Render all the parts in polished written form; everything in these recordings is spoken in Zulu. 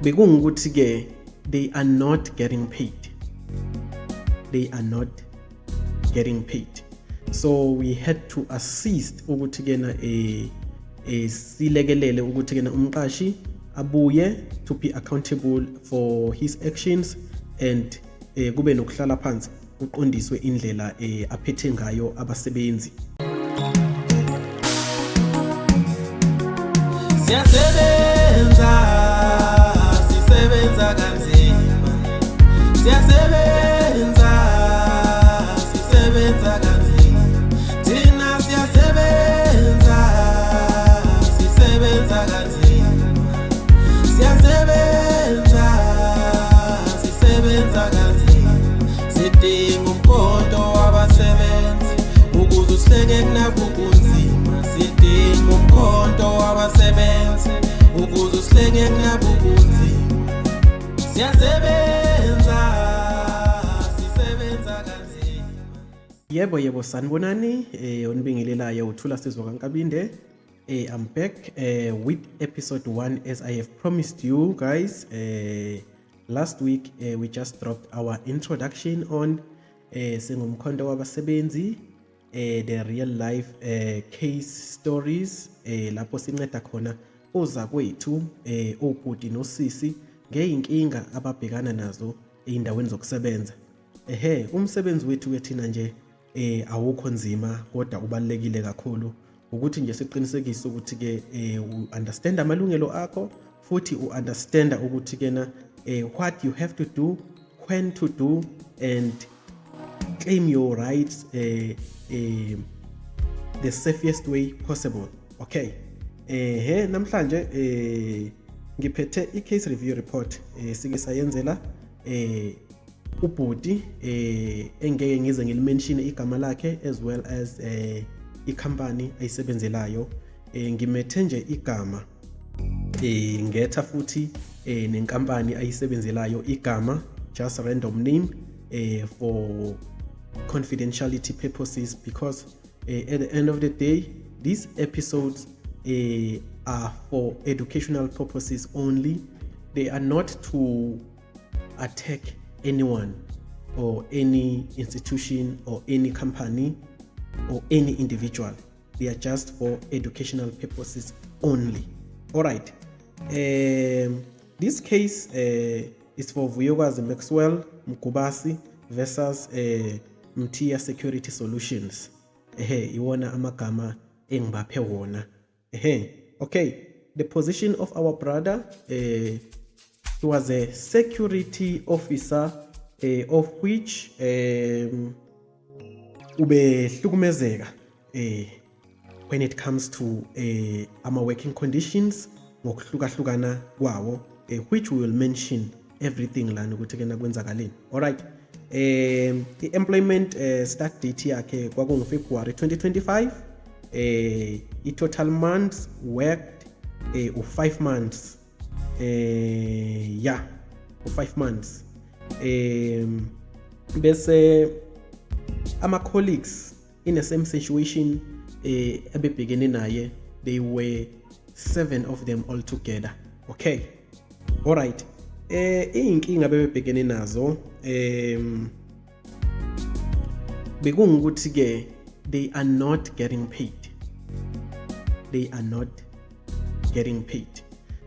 Bekungukuthi ke they are not getting paid, they are not getting paid, so we had to assist ukuthi kena silekelele ukuthi kena umqashi abuye to be accountable for his actions and kube nokuhlala phansi kuqondiswe indlela aphethe ngayo abasebenzi. Siyasebenza, sisebenza kanzima. Siyasebenza, sisebenza kanzima. Thina siyasebenza, sisebenza kanzima. Siyasebenza, sisebenza kanzima. Sidinga umkhonto wabasebenzi ukuze usihleke kunabu kunzima. Sidinga umkhonto wabasebenzi ukuze usihleke kunabu kunzima. Siyasebenza, sisebenza kanzima. Yebo, sanibonani. Onibingelelayo uThula Sizwe kaNkabinde. I'm back with episode 1 as I have promised you guys. Last week we just dropped our introduction on singumkhonto wabasebenzi, the real life case stories, lapho sinceda khona ozakwethu, obhuti nosisi ngeyinkinga ababhekana nazo ey'ndaweni zokusebenza. Ehe, umsebenzi wethu ke thina nje awukho nzima kodwa ubalulekile kakhulu ukuthi nje siqinisekise ukuthi ke u-understand amalungelo akho futhi u-understanda ukuthi kena what you have to do, when to do and claim your rights the safest way possible. Okay, he namhlanje ngiphethe i-case review report sike sayenzela ubhuti engeke ngize ngilimention igama lakhe as well as ikhampani ayisebenzelayo. Ngimethe nje igama, ngetha futhi nenkampani ayisebenzelayo igama, just random name for confidentiality purposes, because at the end of the day these episodes are for educational purposes only. They are not to attack anyone or any institution or any company or any individual. They are just for educational purposes only. All right, this case is for Vuyokazi Maxwell Mgubasi versus Mtiya Security Solutions. Ehe, iwona amagama engibaphe wona. Ehe, okay, the position of our brother, he was a security officer, of which ubehlukumezeka when it comes to ama working conditions ngokuhlukahlukana kwawo, which we will mention everything lana ukuthi kena kwenzakaleni. Alright, i-employment start date yakhe kwakungu February 2025. I-total months worked u-5 months, yeah, u-5 months. Bese ama colleagues in the same situation ebebhekene naye, they were 7 of them all together. Okay, all right, iy'nkinga bebebhekene nazo bekungukuthi ke they are not getting paid, they are not getting paid,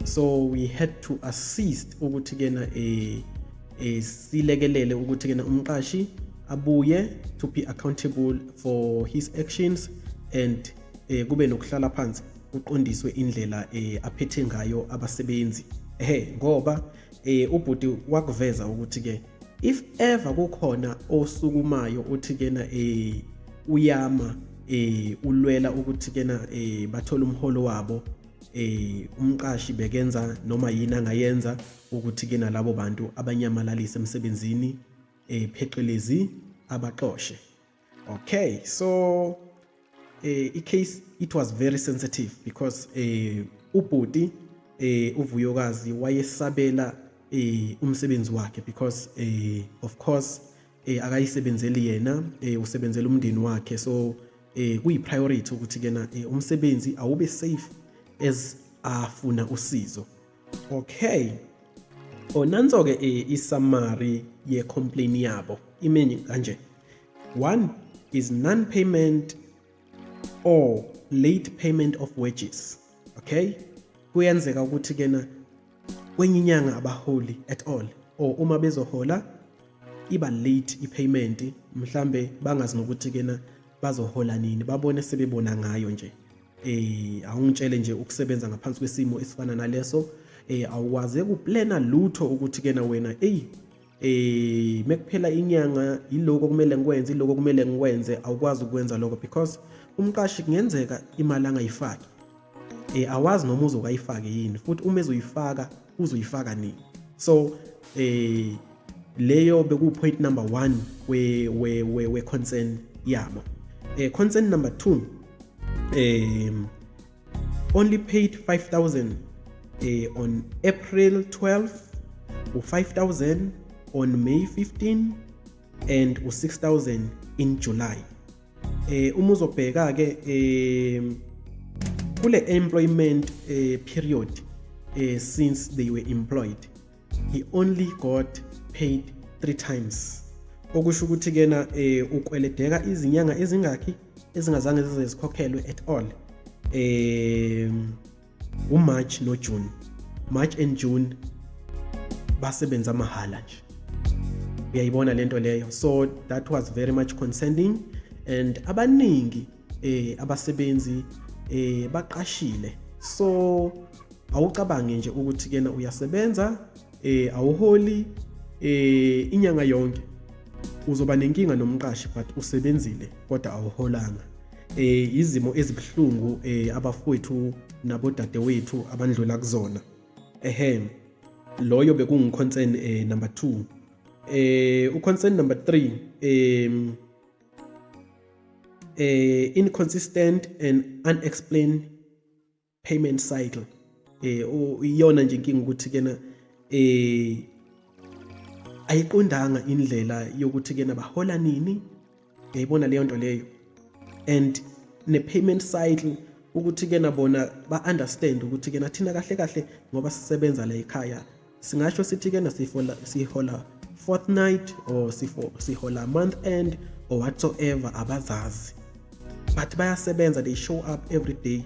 so we had to assist ukuthi kena silekelele ukuthi kena umqashi abuye to be accountable for his actions and kube nokuhlala phansi kuqondiswe indlela aphethe ngayo abasebenzi. Ehe, ngoba ubhuti wakuveza ukuthi ke if ever kukhona osukumayo uthi kena uyama ulwela ukuthi kena bathola umholo wabo, umqashi bekenza noma yini angayenza ukuthi kena labo bantu abanyamalalise emsebenzini, phecelezi abaxoshe. Okay, so i-case, it was very sensitive because ubhuti uVuyokazi wayesabela umsebenzi wakhe because of course akayisebenzeli yena, usebenzela umndeni wakhe, so kuyi priority ukuthi kena umsebenzi awube safe as afuna usizo. Okay. Oh, nanso-ke i-summary ye-complaint yabo ime kanje. One is non-payment or late payment of wages. Okay, kuyenzeka ukuthi kena kwenye inyanga abaholi at all, or uma bezohola iba late i-payment, mhlambe bangazi nokuthi kena bazohola nini, babone sebebona ngayo nje. Awungitshele nje, ukusebenza ngaphansi kwesimo esifana naleso, awukwazi ukuplana lutho ukuthi kena wena, ey, mekuphela inyanga yiloko kumele ngikwenze, iloko kumele ngikwenze. Awukwazi ukwenza lokho because umqashi kungenzeka imali angayifaki. Awazi noma uzokayifaki yini, futhi uma ezoyifaka uzoyifaka nini. So leyo beku point number 1 we concern yabo. Concern number 2, only paid 5000 on April 12, u5000 on May 15 and u6000 in July. Uma uzobheka ke kule employment period, since they were employed, he only got paid 3 times, okusho ukuthi kena ukweledeka izinyanga ezingakhi ezingazange zize zikhokhelwe at all. uMarch noJune, March and June basebenza mahala nje. Uyayibona lento leyo? So that was very much concerning, and abaningi abasebenzi baqashile. So awucabange nje ukuthi kena uyasebenza, awuholi inyanga yonke, uzoba nenkinga nomqashi, but usebenzile kodwa awuholanga. Izimo ezibhlungu abafowethu nabodadewethu abandlula kuzona. Ehe, loyo bekungu-concern number 2. U-concern number 3, inconsistent and unexplained payment cycle. Iyona nje inkinga ukuthi kena ayiqondanga indlela yokuthi kena bahola nini. Uyayibona leyo nto leyo? And ne-payment cycle, ukuthi kena bona ba-understand ukuthi kena thina kahle kahle, ngoba sisebenza la ekhaya, singasho sithi kena sihola fortnight or sihola month end or whatsoever, abazazi, but bayasebenza. They show up every day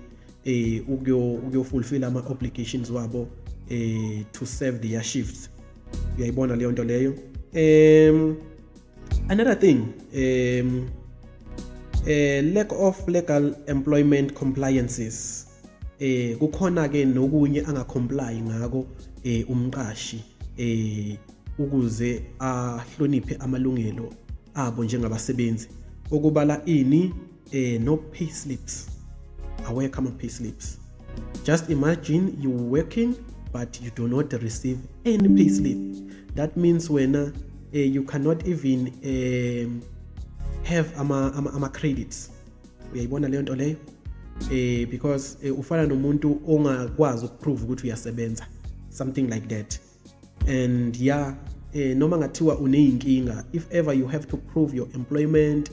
ukuyo fulfill ama obligations wabo to serve their shifts. Uyayibona leyo nto leyo? Another thing, lack of legal employment compliances. Kukhona ke nokunye angacomply ngako umqashi ukuze ahloniphe amalungelo abo njengabasebenzi, okubala ini? No pay slips, awekho ama pay slips. Just imagine you working but you do not receive any pay slip. That means wena you cannot even have ama credits. Uyayibona leyo nto leyo? Because ufana nomuntu ongakwazi ukuprove ukuthi uyasebenza, something like that. And yeah, noma ngathiwa uneyinkinga, if ever you have to prove your employment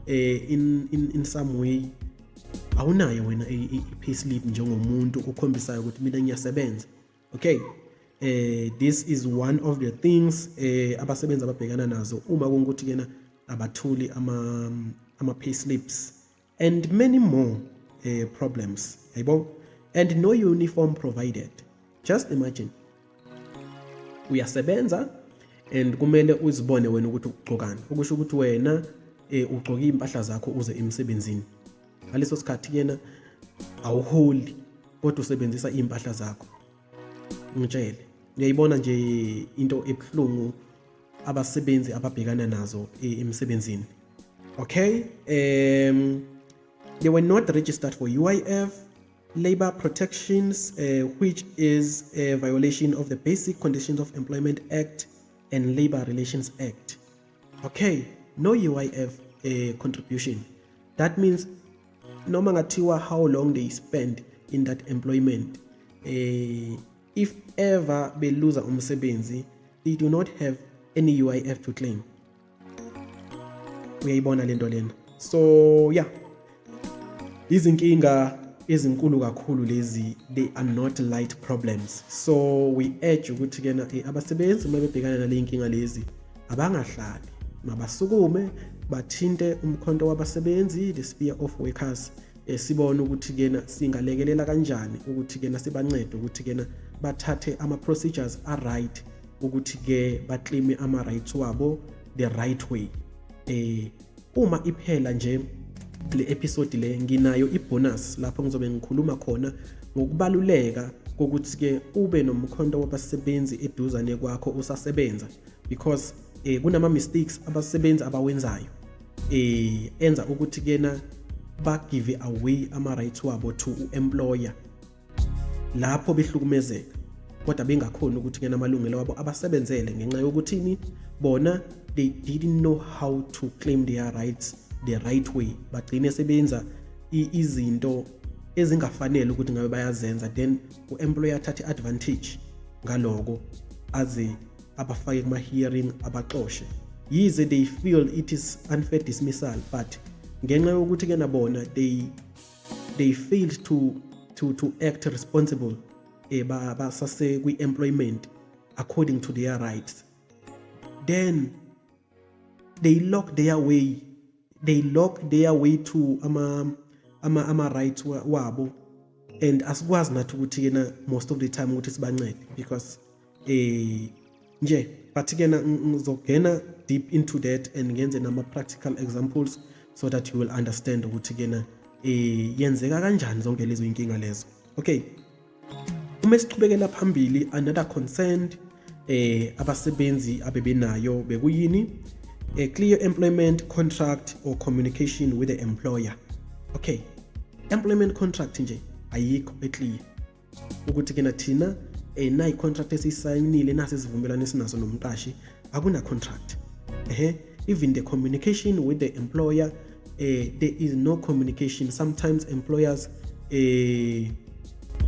in some way, awunayo wena i-pay slip njengomuntu okhombisayo ukuthi mina ngiyasebenza. Okay, this is one of the things abasebenzi ababhekana nazo uma kungukuthi kena abatholi ama pay slips, and many more problems, yaybo. And no uniform provided. Just imagine, uyasebenza and kumele uzibone wena ukuthi ugqokani, okusho ukuthi wena ugqoke impahla zakho uze emsebenzini. Ngaleso sikhathi kena awuholi kodwa usebenzisa iy'mpahla zakho. Ngitshele, uyayibona nje into ebuhlungu abasebenzi ababhekana nazo emsebenzini? Okay, they were not registered for UIF labor protections, which is a violation of the Basic Conditions of Employment Act and Labor Relations Act. Okay, no UIF contribution. That means noma ngathiwa how long they spend in that employment, if ever beluza umsebenzi, they do not have any UIF to claim. Uyayibona lento lena? So yeah, izinkinga Ezinkulu kakhulu lezi, they are not light problems. So we urge ukuthi kena abasebenzi uma bebhekana nale nkinga lezi abangahlali, mabasukume bathinte umkhonto wabasebenzi, the Spear of Workers, sibone ukuthi kena singalekelela kanjani ukuthi kena sibancede ukuthi kena bathathe ama procedures a right ukuthi ke baclaim ama rights wabo the right way. Uma iphela nje le episode le, nginayo ibonus lapho ngizobe ngikhuluma khona ngokubaluleka kokuthi ke ube nomkhonto wabasebenzi eduzane kwakho usasebenza, because kunama mistakes abasebenzi abawenzayo enza ukuthi kena ba give away ama rights wabo to employer lapho behlukumezeka, kodwa bengakhoni ukuthi kena amalungelo wabo abasebenzele ngenxa yokuthini bona they didn't know how to claim their rights the right way. Bagcine sebenza izinto ezingafanele ukuthi ngabe bayazenza, then u-employer athathe advantage ngaloko aze abafake kuma-hearing, abaxoshe, yize they feel it is unfair dismissal, but ngenxa yokuthi ke nabona they failed to act responsible, basase kwi-employment according to their rights, then they lock their way to ama rights wabo, and asikwazi nathi ukuthi kena most of the time ukuthi sibancede because nje. But ke ngizogena deep into that and ngenze nama practical examples so that you will understand ukuthi kena yenzeka kanjani zonke lezo inkinga lezo. Okay, uma sichubekela phambili, another concern abasebenzi abebenayo bekuyini? A clear employment contract or communication with the employer. Okay, employment contract nje ayikho eclear ukuthi kena thina nayi contract esiyisayinile, nasi isivumelwano esinaso nomqashi. Akuna contract. Even the communication with the employer, there is no communication. Sometimes employers do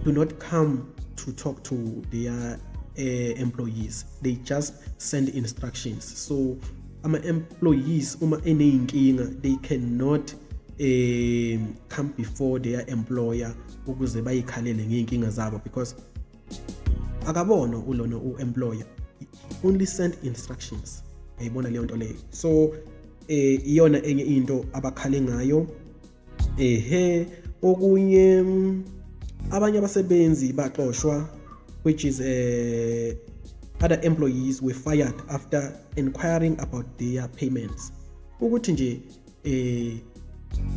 not come to talk to their employees, they just send instructions. So ama-employees uma eneyinkinga, they cannot come before their employer ukuze bayikhalele ngey'nkinga zabo because akabona ulona u-employer, only send instructions. Yayibona leyo nto leyo. So iyona enye into abakhale ngayo. Okunye, abanye abasebenzi baxoshwa, which is other employees were fired after inquiring about their payments, ukuthi nje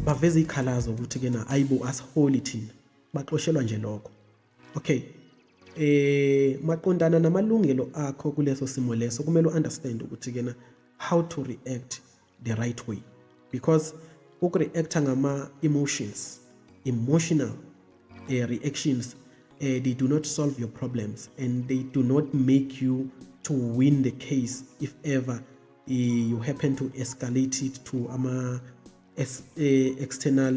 baveze ikhalazo ukuthi kena ayibo, asiholi thina, baxoshelwa nje lokho. Okay, maqondana namalungelo akho kuleso simo leso, kumele uunderstand ukuthi kena how to react the right way, because ukureacta ngama emotions, emotional reactions, they do not solve your problems and they do not make you to win the case if ever you happen to escalate it to ama external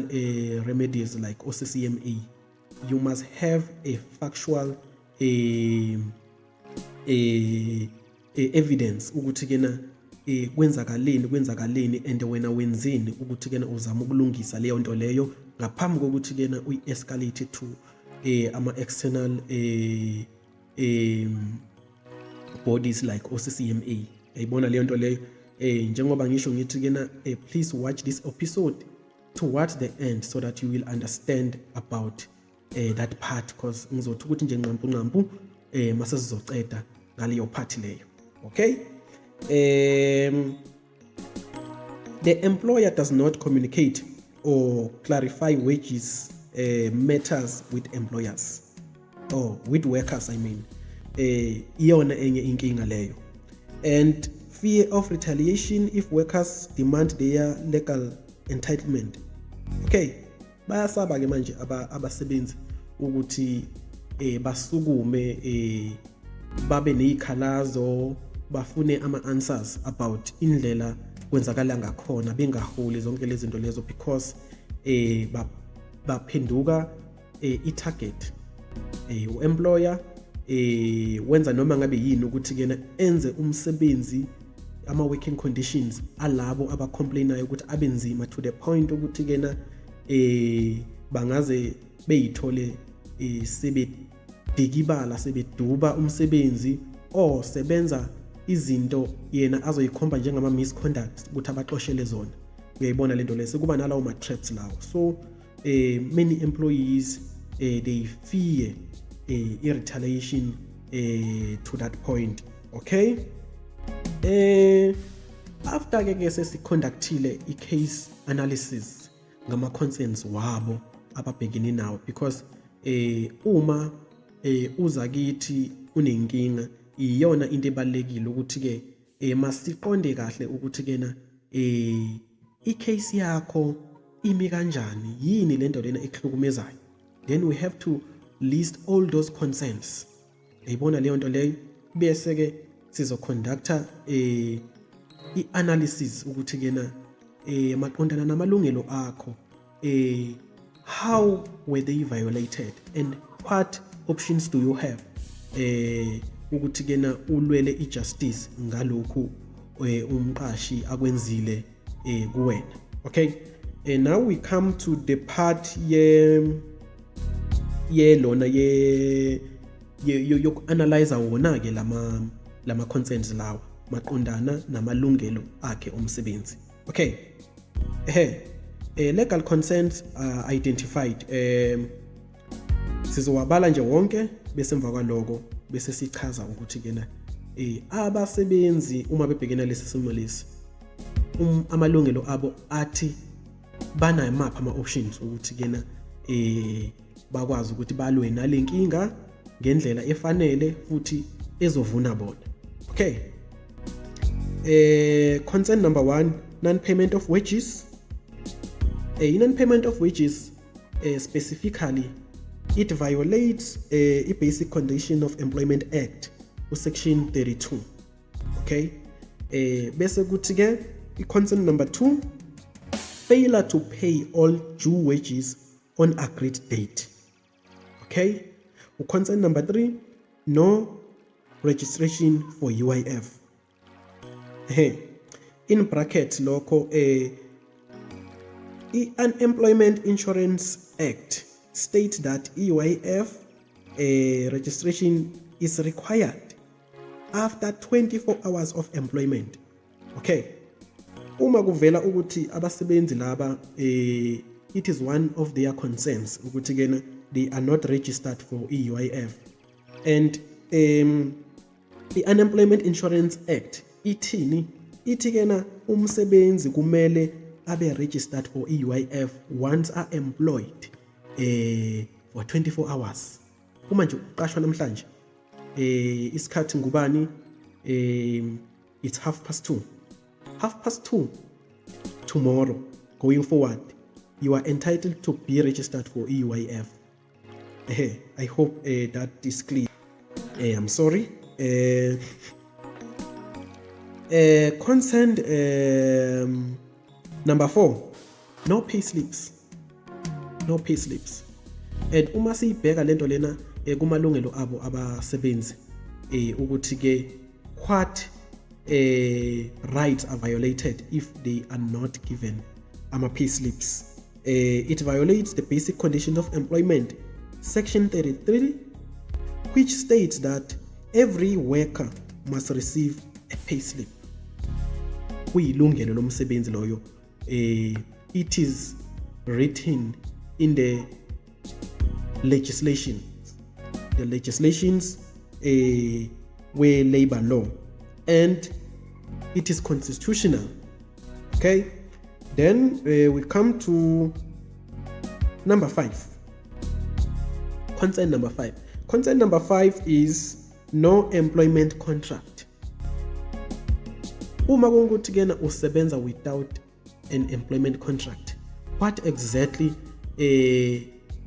remedies like OCCMA. You must have a factual a evidence ukuthi kena kwenzakaleni, kwenzakaleni and wena wenzeni ukuthi kena uzama ukulungisa leyo nto leyo ngaphambi kokuthi kena uyi-escalate to ama external bodies like OCCMA. Yayibona leyo nto leyo. Njengoba ngisho ngithi kena please watch this episode towards the end so that you will understand about that part, because ngizothi ukuthi nje nqampu nqampu mase sizoceda ngaleyo part leyo. Okay, the employer does not communicate or clarify wages matters with employers or with workers, I mean. Iyona enye inkinga leyo. And fear of retaliation if workers demand their legal entitlement. Okay, bayasaba ke manje abasebenzi ukuthi basukume, babe nezikhalazo, bafune ama answers about indlela kwenzakala ngakhona bengaholi, zonke lezi zinto lezo, because baphenduka i-target. U-employer wenza noma ngabe yini ukuthi kena enze umsebenzi, ama working conditions alabo abacomplainayo ukuthi abe nzima to the point ukuthi kena Bangaze beyithole sebedikibala, sebeduba umsebenzi or sebenza izinto yena azoyikhomba njengama misconduct ukuthi abaxoshele zona. Uyayibona lento leyo, sekuba nalawo ma-threats lawo. So many employees, they fear i-retaliation to that point, okay? After ke sesiconductile i-case analysis ngama-concerns wabo ababhekene nawo, because uma uza kithi unenkinga, iyona into ebalekile ukuthi ke masiqonde kahle ukuthi kena i-case yakho imi kanjani, yini lento lena ekuhlukumezayo. Then we have to list all those concerns, yayibona leyo nto leyo, bese ke sizoconducta i-analysis ukuthi kena maqondana namalungelo akho, how were they violated and what options do you have ukuthi kena ulwele ijustice ngalokhu umqashi akwenzile kuwena, okay? And now we come to the part ye lona ye yoku-analyze wona ke lama concerns lawa maqondana namalungelo akhe omsebenzi, okay? Ehe, legal concerns are identified. Sizowabala nje wonke, bese emva kwaloko bese sichaza ukuthi kena abasebenzi uma bebhekene lesi simo lesi, amalungelo abo athi banamaphi ama-options ukuthi kena bakwazi ukuthi balwe nalenkinga ngendlela efanele futhi ezovuna bona, okay? Concern number 1, non payment of wages. Non payment of wages, specifically it violates i-Basic Condition of Employment Act, usection 32, okay? Bese kuthi ke i-concern number 2, failure to pay all due wages on agreed date, okay? Concern number 3, no registration for UIF. Hey, in bracket lokho, i-Unemployment Insurance Act state that i-UIF registration is required after 24 hours of employment, okay? Uma kuvela ukuthi abasebenzi laba, it is one of their concerns ukuthi kena they are not registered for i-UIF, and i-Unemployment Insurance Act ithini? Ithi kena umsebenzi kumele abe registered for i-UIF once are employed for 24 hours. Uma nje uqashwa namhlanje, isikhathi ngubani? It's 2:30, 2:30 tomorrow going forward, you are entitled to be registered for i-UIF. I hope that is clear. I'm sorry. Concern number 4, no pay slips, no pay slips. And uma siyibheka lento lena kumalungelo abo abasebenzi, ukuthi ke what rights are violated if they are not given ama pay slips? It violates the Basic Conditions of Employment, section 33, which states that every worker must receive a pay slip. Kuyilungelo lomsebenzi loyo. It is written in the legislation, the legislations where labor law, and it is constitutional, okay? Then we come to number 5, concern number 5. Concern number 5 is no employment contract. Uma kungukuthi kena usebenza without an employment contract, what exactly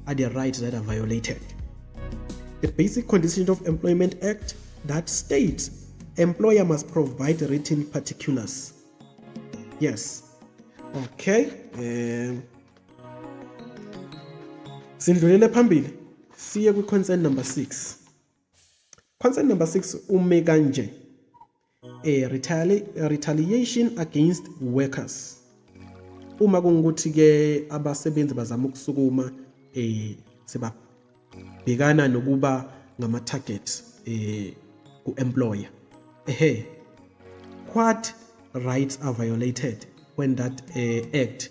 are the rights that are violated? The Basic Conditions of Employment Act that states employer must provide written particulars. Yes, okay. Sindlulele phambili siye kwi-concern number 6. Concern number 6 ume kanje: a retaliation against workers. Uma kungukuthi ke abasebenzi bazama ukusukuma Sebabhekana nokuba ngama targets ku-employer. Ehe, what rights are violated when that act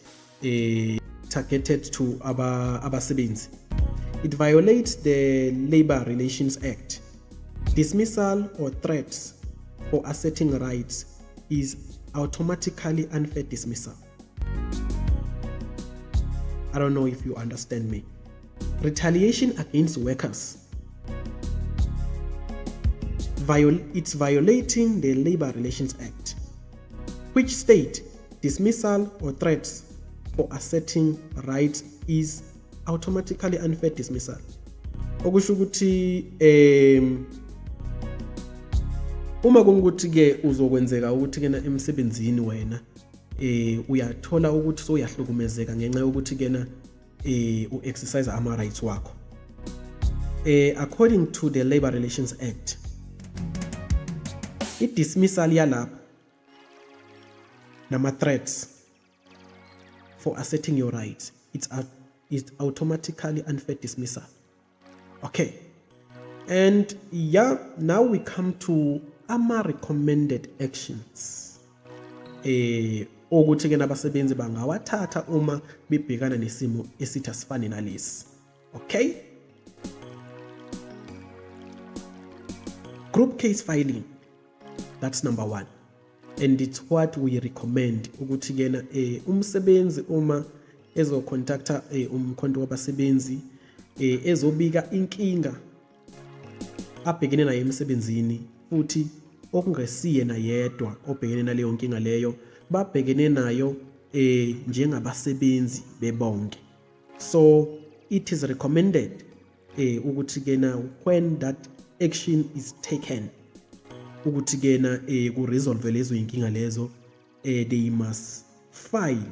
targeted to abasebenzi? It violates the Labor Relations Act. Dismissal or threats for asserting rights is automatically unfair dismissal. I don't know if you understand me. Retaliation against workers. It's violating the Labor Relations Act, which state dismissal or threats for asserting rights is automatically unfair dismissal. Okusho ukuthi uma kungukuthi ke uzokwenzeka ukuthi kena emsebenzini wena uyathola ukuthi soyahlukumezeka ngenxa yokuthi kena u-exercise ama rights wakho, according to the Labor Relations Act, i-dismissal yalapho nama threats for asserting your rights, it's automatically unfair dismissal. Okay, and yeah, now we come to ama recommended actions ukuthi ke nabasebenzi bangawathatha uma bebhekana nesimo esithi asifane nalesi. Okay, group case filing, that's number 1, and it's what we recommend ukuthi kena umsebenzi uma ezocontacta umkhonto wabasebenzi ezobika inkinga abhekene nayo emsebenzini, futhi okungesiyena yedwa obhekene naleyo nkinga leyo, babhekene nayo njengabasebenzi bebonke. So it is recommended ukuthi kena when that action is taken ukuthi kena ku resolve lezo inkinga lezo, they must file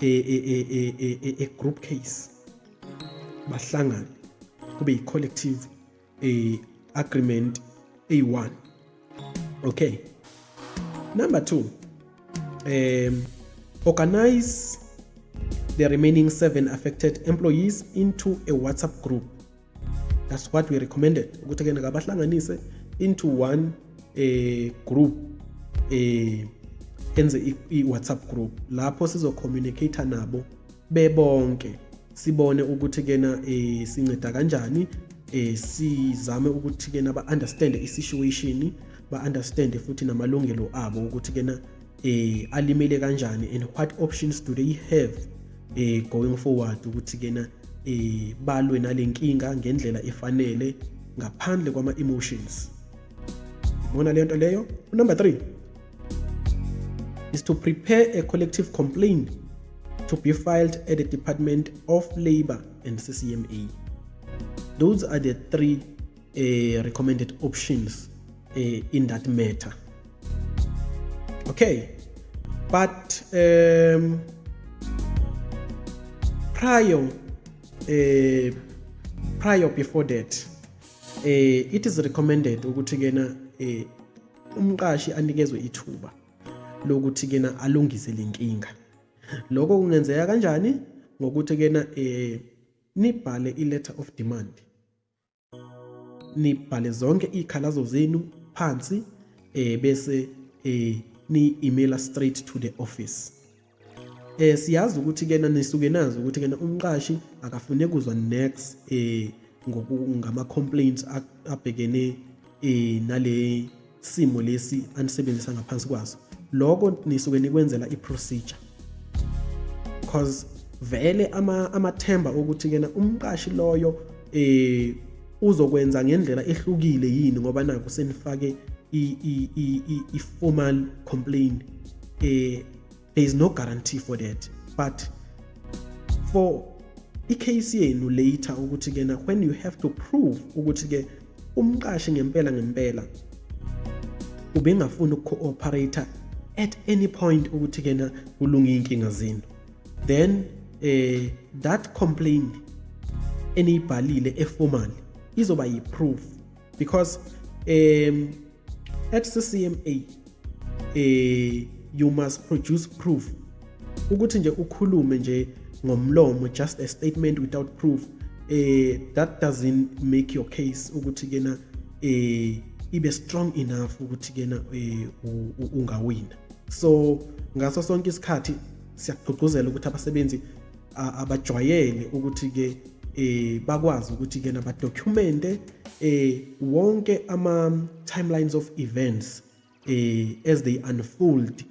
a group case, bahlangane kube yi collective agreement A1. Okay, number 2, organize the remaining 7 affected employees into a WhatsApp group. That's what we recommended, ukuthi ke nabahlanganise into one group, enze i-WhatsApp group lapho sizo-communicate nabo bebonke, sibone ukuthi kena sinceda kanjani, sizame ukuthi kena ba understand i-situation, ba understand futhi namalungelo abo ukuthi kena alimele kanjani, and what options do they have going forward ukuthi kena balwe nalenkinga ngendlela efanele ngaphandle kwama emotions. Ibona leyo nto leyo. Number 3 is to prepare a collective complaint to be filed at the Department of Labor and CCMA. Those are the 3 recommended options in that matter. Okay, but prior before that, it is recommended ukuthi kena umqashi anikezwe ithuba lokuthi kena alungise lenkinga. Lokho kungenzeka kanjani? Ngokuthi kena nibhale i-letter of demand, nibhale zonke izikhalazo zenu phansi, bese ni-emaila straight to the office. Siyazi ukuthi kena nisuke nazi ukuthi kena umqashi akafune kuzwa next ngama complaints abhekene nale simo lesi anisebenzisa ngaphansi kwaso. Lokho nisuke nikwenzela i-procedure, because vele amathemba ukuthi kena umqashi loyo uzokwenza ngendlela ehlukile yini, ngoba naku senifake i-formal complaint. There is no guarantee for that, but for i-case yenu later ukuthi kena when you have to prove ukuthi ke umqashi ngempela ngempela ubengafuni uku-cooperate at any point ukuthi kena kulunge inkinga zenu, then that complaint eniyibhalile eformal izoba yi-proof, because at CCMA you must produce proof. Ukuthi nje ukhulume nje ngomlomo, just a statement without proof, that doesn't make your case ukuthi kena ibe strong enough ukuthi kena ungawina. So ngaso sonke isikhathi siyagqugquzela ukuthi abasebenzi abajwayele ukuthi ke bakwazi ukuthi ke nabadocumente wonke ama timelines of events as they unfold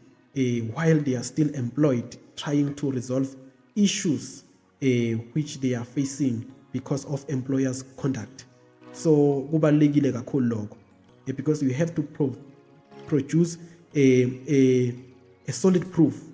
while they are still employed, trying to resolve issues which they are facing because of employers' conduct. So kubalulekile kakhulu lokho, because you have to produce a solid proof.